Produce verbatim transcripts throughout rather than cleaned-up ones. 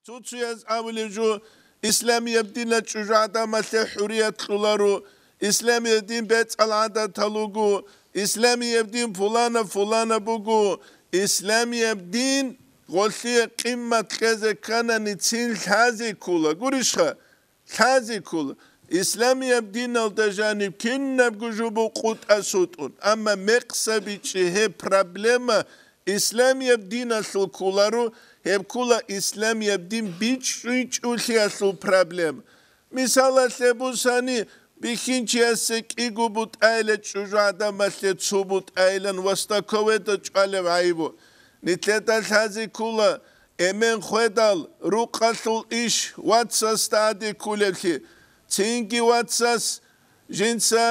Цо-цояз абулеб жо, исламияб динал чӀужугӀадамалъе хӀурият кьоларо, исламияб дин бецӀал гӀадатал руго, исламияб дин пуланаб-пуланаб буго, исламияб дин гъолъие къиммат кьезе кканани цин лъазе ккола. Гурищха? Лъазе ккола. Исламияб диналда жаниб кинабго жо букӀуна тӀасутӀун, амма мекъса бичӀчӀи гьеб проблема исламияб диналъул кколаро, гьеб ккола исламияб дин бичӀчӀичӀулъиялъул проблема. Мисалалъе бусани, бихьинчиясе кӀиго бутӀайилан чӀужугӀадамалъе цо бутӀайилан ва стаковеда чӀвалеб гӀайибу. Нилъеда лъазе ккола, эмен хведал, рукъалъул иш вацасда гӀаде кколеблъи, цинги вацас жинца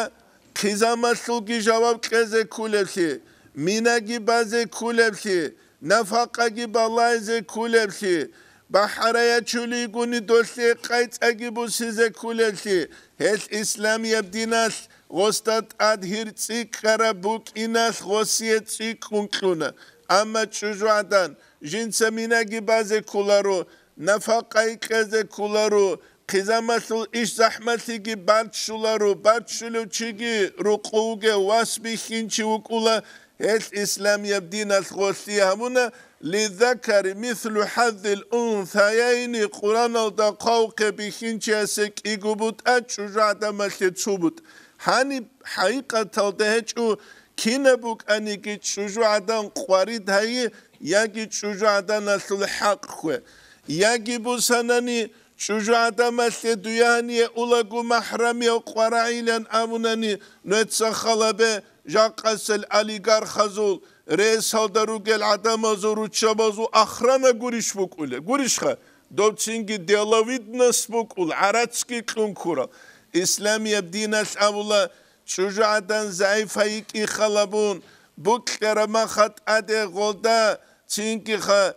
хъизамалъулги жаваб кьезе кколеблъи, минаги базе кколеблъи, нафакъаги балайзе кколеблъи, бахӀарая чулигуни долъе къайцӀаги бусизе кколеблъи, гьелъ исламияб диналъ гъосда тӀад гьир цӀикӀкӀараб букӀиналъ гъосие цӀикӀкӀун кьуна. Амма чӀужугӀадан жинца минаги базе кколаро, нафакъаги кьезе кколаро, хъизамалъул иш-захӀмалъиги баччуларо, баччулев чиги рукъу вугев вас бихьинчи вукӀула, гьелъ исламияб диналъ гъолъие гьабуна, «Лиззакари мислу хӀаззил унсаяйни», Къуръаналда хъвалухъе бихьинчиясе кӀиго бутӀа, чӀужугӀадамалъе цо бутӀа. Гьаниб хӀакъикъаталда гьечӀо, кинаб букӀаниги чӀужугӀадан къварид гьайи, яги чӀужугӀаданалъул хӀакъ хьве, яги бусанани, чӀужугӀадамалъе дуе гьание улаго махӀрамияв къварагӀилан абунани, нужеца халабе, жакъасел олигархазул, рейсалда ругел гӀадамазул руччабазул охрана гурищ букӀулеб? Гурищха? Дов цинги деловидность букӀул, гӀарацги кьун ккурал. Исламияб диналъ абула, чӀужугӀадан загӀипай йикӀи халабун, букьараб маха тӀаде гъолда, цинги ха-,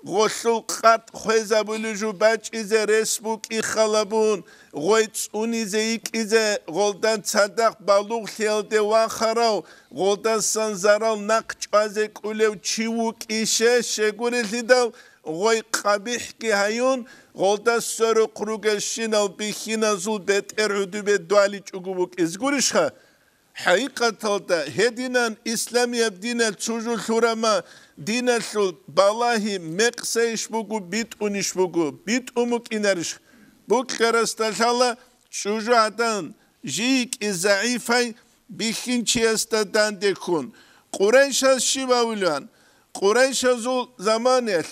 гъолъул къатӀ хвезабулев жо бачӀизе рес букӀи халабун, гъой цӀунизе йикӀизе гъолдан цадахъ балугълъиялде вахарав, гъолдасан зарал нахъ чӀвазе кӀулев чи вукӀище щегурелъидал, гъой къабихӀги гьаюн, гъолда сверухъ ругелщинал бихьиназул бетӀер гӀудубе дуаличӀого букӀиз гурищха? ХӀакъикъаталда, гьединан исламияб диналъ цо жо лъурама, диналъул балагьи мекъсайищ буго, битӀунищ буго, битӀун букӀинарищ? Букьарасда лъала чӀужугӀадан жийги загӀипай бихьинчиясда дандеккун. Къурайшаз щиб авулан? Къурайшазул заманаялъ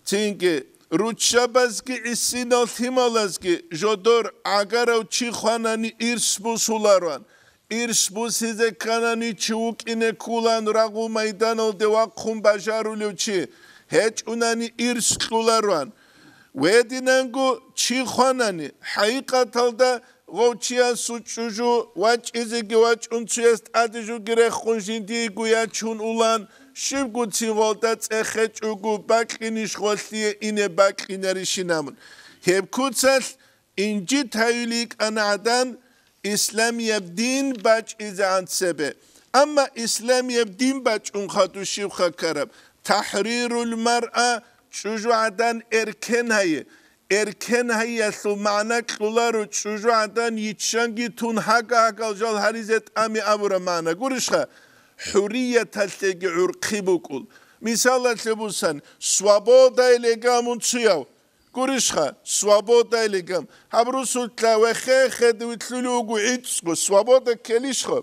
цинги руччабазги гӀисинал лъималазги жодор гӀагарав чи хванани ирс бусулароан. Ирс бусизе кканани чи вукӀине ккулан рагъул майданалде вахъун бажарулев чи, гьечӀунани ирс кьулароан. Гьединанго чи хванани, хӀакъикъаталда гъов чиясул чӀужу вачӀизеги вачӀун, цояс тӀаде жуги рехун жиндиего ячун улан, щибгоцин гъолда цӀехечӀого бакьинищ гъолъие ине бакьинарищин абун. Гьеб куцалъ инжит гьаюлей йикӀана гӀадан исламияб дин бачӀизегӀан цебе. Амма исламияб дин бачӀун хадуб щибха ккараб? ТахӀрирул маръа, чӀужугӀадан эркен гьайи. Эркен гьайиялъул магӀна кьоларо чӀужугӀадан йиччанги тун гьага-гьагал жал гьаризе тӀами абураб магӀна гурищха? ХӀурияталъеги гӀурхъи букӀул. Мисалалъе бусан, свободаялъеги абун цояв. Гурищха, свободаялъеги аб. Гьаб русулъа вехе-хеде вилълъулев вуго гӀицӀго, свобода ккелищха?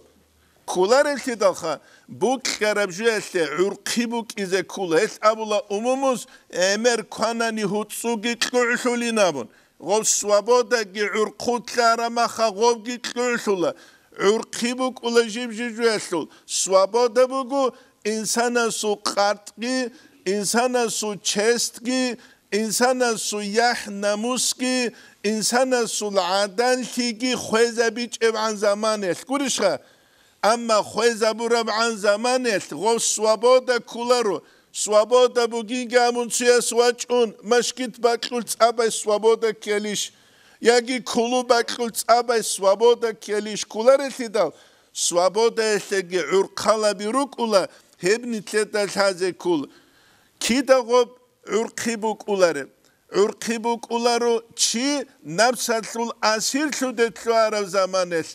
Кколарелъидалха, букьараб жоялъе гӀурхъи букӀизе ккола. Гьелъ абула умумуз, гӀемер кванани гьуцӀуги кьугӀлъулин абун. Гъоб свободаги гӀурхъулъа арамаха гъобги кьугӀлъула. ГӀурхъи букӀула жиб-жиб жоялъул. Свобода буго инсанасул къартӀги, инсанасул честги, инсанасул яхӀ-намусги, инсанасул гӀадаллъиги хвезабичӀебгӀан заманаялъ гурищха? Амма хвезабурабгӀан заманаялъ гъов свобода кколаро, свобода бугинги абун цояс вачӀун, машгит бакьул цӀабай свобода ккелищ? Яги кулу бакьул цӀабай свобода ккелищ? Кколарелъидал, свободаялъеги гӀурхъалаби рукӀула, гьеб нилъеда лъазе ккола. Кида гъоб гӀурхъи букӀулареб? ГӀурхъи букӀуларо чи напсалъул асирлъуде лъугьараб заманалъ,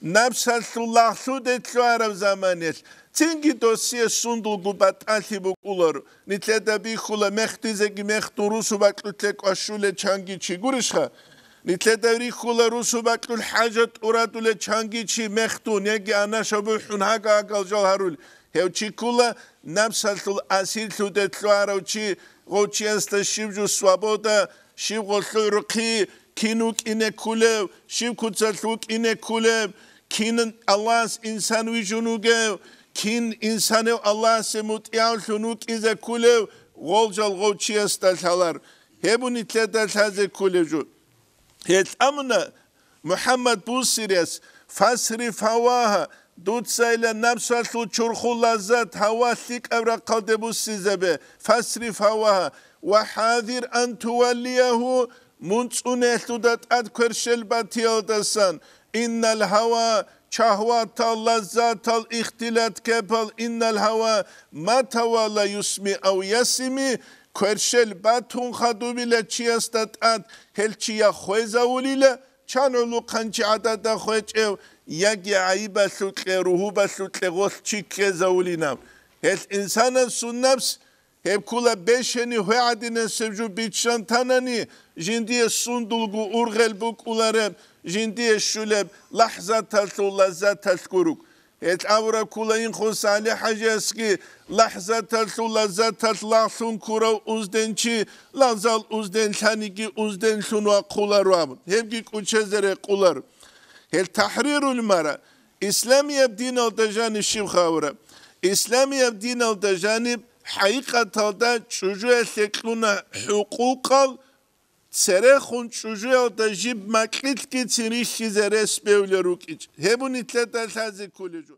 напсалъул лагълъуде лъугьараб заманалъ, цинги досие сундулго батӀалъи букӀуларо. Нилъеда бихьула мехдизеги мехдун русу бакьулъе кӀвашулел чанги чи гурищха? Нилъеда рихьула русу бакьул хӀажат тӀурадулел чанги чи мехдун, яги анаша бухӀун гьага-гьагал жал гьарул. Гьев чи ккула напсалъул асирлъуде лъугьарав чи, гъов чиясда щиб жо свобода, щиб гъолъул гӀурхъи, кин вукӀине ккулев, щиб куцалъ вукӀине ккулев, кин Аллагьас инсан вижун вугев, кин инсанев Аллагьасе мутӀигӀавлъун вукӀизе ккулев, гъол жал гъов чиясда лъалар. Гьеб нилъеда лъазе ккулев жо. Гьел амуна МухӀаммад Бусирияс: «Фасриф гьавагьа», дуцайилан напсалъул чурхул лаззат гьава лъикӀаб рахъалде буссизабе, «фасриф гьавагьа, ва хӀазир ан туваллиягьу, мун цӀунелъуда тӀад кверщел батиялдасан, иннал гьава, чагьватал, лаззатал, ихтилат кепал, иннал гьава, ма тавалла юсми ав ясими, кверщел батун хадубила чиясда тӀад, гьел чи я хвезавулила, чан гӀулухъанчи гӀадада хвечӀев, яги гӀайибалъукье, ругьубалъукье гъолъ чи ккезавулинав. Гьел инсанасул напс, гьеб ккула бешени гьвегӀадинасеб жо биччан танани, жиндие сундулго ургъел букӀулареб, жиндие щулеб лахӀзаталъул лаззаталъ гуруг. Гьел авураб ккула инхъун СалихӀ-хӀажиясги: «ЛахӀзаталъул лаззаталъ лагълъун ккурав узденчи, лагъзал узден лъаниги, узденлъун вахъуларо», – абун. Гьебги кӀучезе рекъулар. Гьел тахӀрирул мара, исламияб диналда жаниб щиб хавураб? Исламияб диналда жаниб хӀакъикъаталда чӀужуялъе кьуна хӀукъукъал, церехун чӀужуялда жиб макьилъгицин рихьизе рес бевлел рукӀинчӀ. Гьеб нилъеда лъазе кколеб жо.